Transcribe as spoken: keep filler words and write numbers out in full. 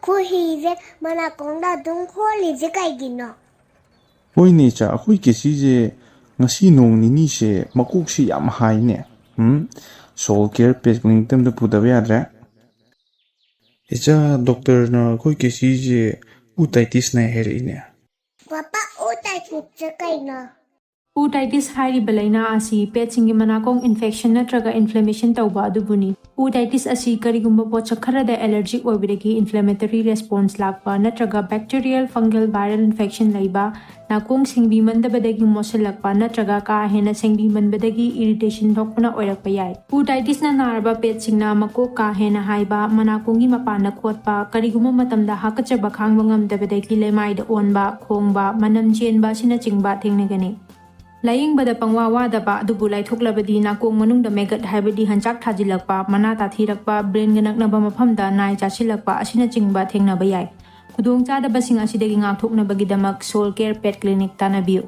ꯍꯨꯏꯁꯦ ꯃꯅꯥꯀꯣꯡꯗ ꯑꯗꯨꯝ ꯈꯣꯜꯂꯤꯁꯦ ꯀꯩꯒꯤꯅꯣ? ꯍꯣꯏꯅꯦ ꯏꯆꯥ, ꯑꯩꯈꯣꯏ ꯀꯦꯁꯤꯁꯦ ꯉꯁꯤ ꯅꯣꯡ ꯅꯤꯅꯤꯁꯦ ꯃꯀꯣꯛꯁꯤ ꯌꯥꯝ ꯍꯥꯏꯅꯦ꯫ ꯎꯝ, ꯁꯣꯜ ꯀꯦꯌꯔ ꯄꯦꯠ ꯀ꯭ꯂꯤꯅꯤꯛꯇ ꯑꯝꯇ ꯄꯨꯗꯕ ꯌꯥꯗ꯭ꯔꯦ꯫ ꯏꯆꯥ, ꯗꯣꯛꯇꯔꯅ ꯑꯩꯈꯣꯏ ꯀꯦꯁꯤꯁꯦ ꯎꯇꯥꯏꯇꯤꯁ ꯅꯥꯏ ꯍꯥꯏꯔꯛꯏꯅꯦ꯫ ꯄꯥꯄꯥ, ꯎꯇꯥꯏꯇꯤꯁꯁꯦ ꯀꯩꯅꯣ? ꯎꯇꯥꯏꯇꯤꯁ ꯍꯥꯏꯔꯤꯕ ꯂꯥꯏꯅꯥ ꯑꯁꯤ ꯄꯦꯠꯁꯤꯡꯒꯤ ꯃꯅꯥꯀꯣꯡ ꯏꯟꯐꯦꯛꯁꯟ ꯅꯠꯇ꯭ꯔꯒ ꯏꯟꯐ꯭ꯂꯦꯃꯦꯁꯟ ꯇꯧꯕ ꯑꯗꯨꯕꯨꯅꯤ꯫ ꯎꯇꯥꯏꯇꯤꯁ ꯑꯁꯤ ꯀꯔꯤꯒꯨꯝꯕ ꯄꯣꯠꯁꯛ ꯈꯔꯗ ꯑꯦꯂꯔꯖꯤꯛ ꯑꯣꯏꯕꯗꯒꯤ ꯏꯟꯐ꯭ꯂꯦꯃꯦꯇꯔꯤ ꯔꯦꯁꯄꯣꯟꯁ ꯂꯥꯛꯄ ꯅꯠꯇ꯭ꯔꯒ ꯕꯦꯛꯇꯤꯔꯤꯌꯦꯜ ꯐꯪꯒꯜ ꯚꯥꯏꯔꯦꯜ ꯏꯟꯐꯦꯛꯁꯟ ꯂꯩꯕ, ꯅꯥꯀꯣꯡ ꯁꯦꯡꯕꯤꯃꯟꯗꯕꯗꯒꯤ ꯃꯣꯠꯁꯤꯜꯂꯛꯄ ꯅꯠꯇ꯭ꯔꯒ ꯀꯥ ꯍꯦꯟꯅ ꯁꯦꯡꯕꯤꯃꯟꯕꯗꯒꯤ ꯏꯔꯤꯇꯦꯁꯟ ꯊꯣꯛꯄꯅ ꯑꯣꯏꯔꯛꯄ ꯌꯥꯏ꯫ ꯎꯇꯥꯏꯇꯤꯁꯅ ꯅꯥꯔꯕ ꯄꯦꯠꯁꯤꯡꯅ ꯃꯀꯣꯛ ꯀꯥ ꯍꯦꯟꯅ ꯍꯥꯏꯕ, ꯃꯅꯥꯀꯣꯡꯒꯤ ꯃꯄꯥꯟꯗ ꯈꯣꯠꯄ, ꯀꯔꯤꯒꯨꯝꯕ ꯃꯇꯝꯗ ꯍꯥꯀꯠꯆꯕ ꯈꯥꯡꯕ ꯉꯝꯗꯕꯗꯒꯤ ꯂꯩꯃꯥꯏꯗ ꯑꯣꯟꯕ, ꯈꯣꯡꯕ, ꯃꯅꯝ ꯆꯦꯟꯕ ꯑꯁꯤꯅꯆꯤꯡꯕ ꯊꯦꯡꯅꯒꯅꯤ꯫ ꯂꯥꯌꯦꯡꯕꯗ ꯄꯪꯋꯥ ꯋꯥꯗꯕ ꯑꯗꯨꯕꯨ ꯂꯥꯏꯊꯣꯛꯂꯕꯗꯤ ꯅꯥꯀꯣꯡ ꯃꯅꯨꯡꯗ ꯃꯦꯒꯠ ꯍꯥꯏꯕꯗꯤ ꯍꯟꯆꯥꯛ ꯊꯥꯖꯤꯜꯂꯛꯄ, ꯃꯅꯥ ꯇꯥꯊꯤꯔꯛꯄ, ꯕ꯭ꯔꯦꯟꯒ ꯅꯛꯅꯕ ꯃꯐꯝꯗ ꯅꯥꯏ ꯆꯥꯁꯤꯜꯂꯛꯄ ꯑꯁꯤꯅꯆꯤꯡꯕ ꯊꯦꯡꯅꯕ ꯌꯥꯏ꯫ ꯈꯨꯗꯣꯡꯆꯥꯗꯕꯁꯤꯡ ꯑꯁꯤꯗꯒꯤ ꯉꯥꯛꯊꯣꯛꯅꯕꯒꯤꯗꯃꯛ ꯁꯣꯜ ꯀꯦꯌꯔ ꯄꯦꯠ ꯀ꯭ꯂꯤꯅꯤꯛ ꯇꯥꯟꯅꯕꯤꯌꯨ꯫